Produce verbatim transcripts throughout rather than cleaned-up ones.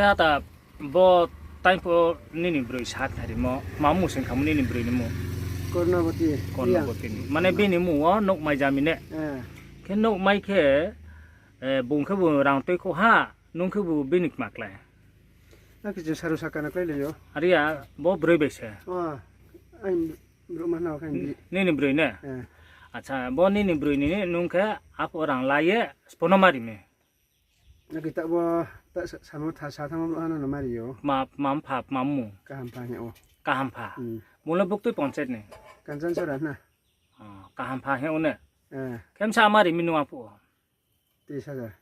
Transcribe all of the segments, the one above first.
Ata bo time pho nini broi sa khnarimo, ma mung sing khamo nini broi ni mung? Kornaboti. Kornaboti ni. Mane bini mung wo nouh mai jami ne? Eh. Khe nouh mai khe, eh, bung khe bo rang tui kho ha, nung khe bo bini kma klái? Na khe je saru saka na klái le yo. Are ya, bo broi bai se? Oh, aini brouh ma na khe ni. Nini broi ne? Eh. Acha, bo nini broi ni nung khe aphuh rang la ye, sbo no ma ri mi? Na khe ta bo, ta sa-, samo tha, sa thangmo brouh ha no no ma ri yo. Ma, ma mpha, ma mung? Kahampha hing ou. Kahampha. Hmm. Bung le buktui panchayat ni? Kanchanchara na. Oh, Kahampha hing ou ne? Eh. Khe bsa ma ri mi nung aphuh? Tris hajar.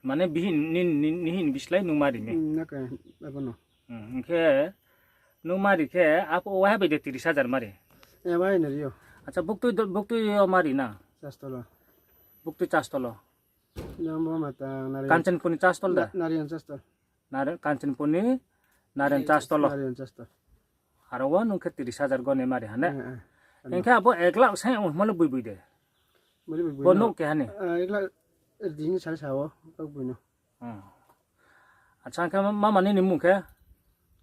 Mane bihin ni, ni, nihin bislái nung ma ri mi? Hmm, na khe, abo no. Hmm, hing khe nung ma ri khe aphuh waiha bai de tris hajar ma ri? Eh, waiha no ri ou. Acha, buktui do-, buktui yo ma ri na? Chastol o. Buktui chastol o. Jang bo ma ta Narayan. Kanchanpur ni chastol da? Na-, Narayan chastol. Nare-, Kanchanpur ni Narayan chastol o. Narayan chastol. Aro wo nung khe tris hajar gone ma ri ha ne? Eh, eh. Hing khe abo ek lakh sai ongmo le boi boi de? Boi boi boi. Bo nouh keha ni? Eh, ek lakh, eh, di ni sari sa ou, kau boi no. Hmm. Acha, hing khe ma, mama nini mung khe?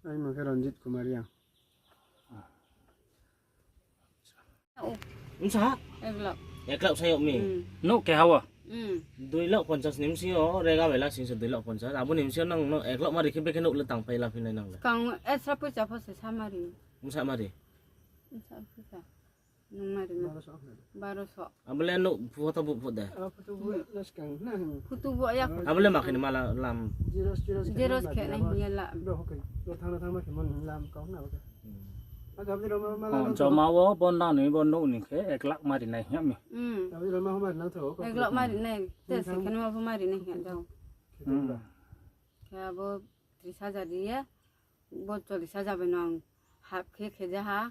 Aini mung khe Ranjit Kumar Reang. Bsa? Ek lakh. Ek lakh sai yag mi? Hmm. Nouh keha wo? Hmm. Dui lakh ponchas ni bsing yo rega bai la sing se dui lakh ponchas. Abo ni bsing yo nang no ek lakh ma ri khe bekhe nouh le tang pai la phi nai nang le? Kang esra poicha pho se sa ma ri. Bsa ma ri? Bsa poicha. Nung ma ri ma. Baro so. Abo le nouh photo bu pho de? Photo bu ya. Abo le ma khe ni ma la lam? Xerox khe nai hing ye la. Oh, joma wo bo nang ni bo nouh ni khe ek lakh ma ri nai hing ya mi. Hmm. Ek lakh ma ri nai, te se khe no ma bo ma ri nai hing ya jao. Hmm. Khe abo tris hajar ri ye, bo chollis hajar bai no ang hap khe khe ja ha.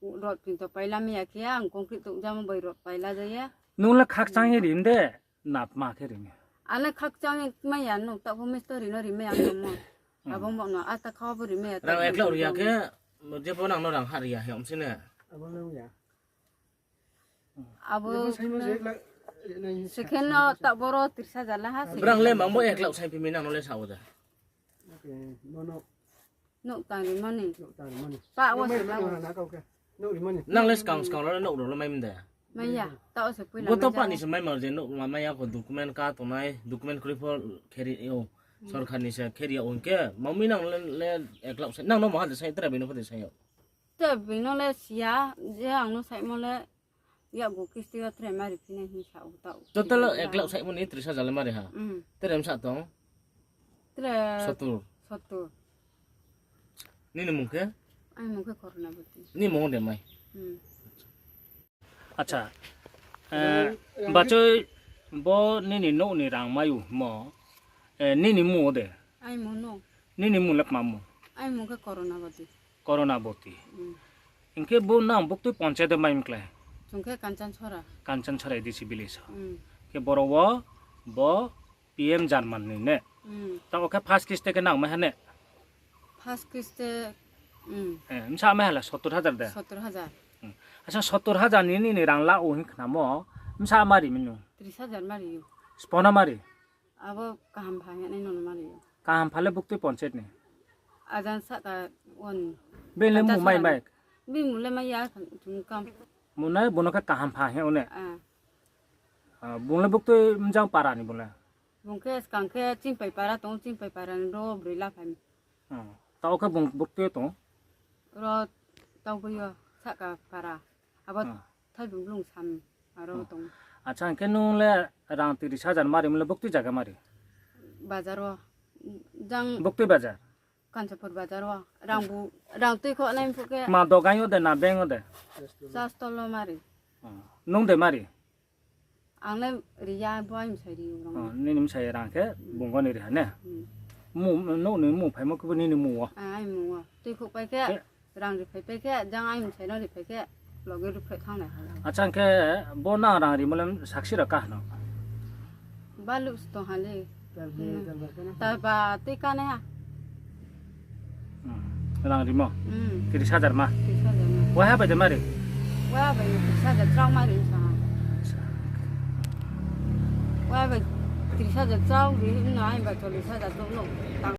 Rod pin to paila mai ya khe, ang concrete to jamo bai rod paila ja ye. Nung le khakchang ye ri de, na ma khe ri mi? Ale khakchang ye mai ya, nung ta bo mistori no ri mai ya ang tongmo. Hmm. Abo mo no, ata kha bo ri mai ya. Rang ek lakh ri ya khe, je bo nang no rang ha ri ya, he om si ne? Abo nang ya. Abo second no ta boro tris hajar la ha. Brang le mang bo ek lakh sai phi mi nang no le sa o da. Nouh tang ri mani. Pa wo se na kau khe. Nang le skang skang ro le nouh ro le mai mde. Mai ya, ta wo se poila. Bo to pa ni se mai mar je nouh ma mai ya kho document ka tongnai, document kri pho kheri yo. Hmm. Sorkar ni se kheri ya ong khe, mami nang le, le ek lakh sai, nang no maha de sai, tre bini pho de sai yo. Tre bini no le siya, je ang no saimo le, Yakgu kisti yo tre mari phinai hing sa ou ta ou. Total ek lakh saimo ni tris hajar le mari ha? Hmm. Tre msa tong? Tre sotur. Sotur. Nini mung khe? Aini mung khe Kornaboti. Nini mung de mai? Hmm. Acha. Eh, bachoi bo nini nouh ni rang mai ou mo. Eh, nini mung de? Aini mung no. Nini mung le kma mung? Aini mung khe Kornaboti. Kornaboti. Hmm. Hing khe bo nang buktui panchayat de mai mklai? Chung khe Kanchanchora. Kanchanchora A D C village o. Hmm. Khe boro wo bo P M German ni ne? Hmm. Ta wo khe first kisti khe nang mai ha ne? First kisti, hmm. Eh, msa mai ha la sotur hajar de? Sotur hajar. Hmm. Acha, sotur hajar ni nini rang la ou hing khnamo, msa mari mi nung? Tris hajar mari ou. Sbo no mari? Abo Kahampha hing ye nai no mari ou. Kahampha le buktui panchayat ni? Ajan saka on. Bini le mung mai mai? Bini mung le mai ya, chung kam. Mung nai, bono khe Kahampha hing ye o ne? Ah. Ah, bung le buktui mjang para ni bung le? Bung khe skang khe Chingpai para tong, Chingpai para ni ro broi la phai mi. Hmm. Tao khe bung buktui tong? Ro tao boi yo, saka para. Abo hmm. Thaibung blung sam aro hmm. Tong. Acha, hing khe nung le rang tris hajar mari, mung le buktui zaga mari? Bazar wo. Jang buktui bazar? Kanchanpur bazar wo. Rang bu, rang tui kho nai phuh khe. Ma dogan yo de na bank yo de? Chastol wo mari. Hmm. Nung de mari? Ang le ri ya, bo aini bsai ri ou rang. Oh, nini bsai rang khe hmm. Bung no ri ha ne? Hmm. Mu, nouh ni mung phaimo khe bo nini mung wo? Ah, aini mung wo. Tui khuh pai khe, khe? Rang ri phai pai khe, jang aini bsai no ri phai khe, loge ri phai thanng nai ha. Acha, hing khe bo nang rang rimo le sakchi rao ka no? Baluh se tong ha le. Hmm. Taba tui ka nai ha. Hmm. Rang rimo? Hmm. Tris hajar ma? Tris hajar ma. Waiha bai de mari? Waiha bai tris hajar chraoh mari sa ha. Acha. Waiha bai tris hajar chraoh ri, no aini bai chollis hajar tong no.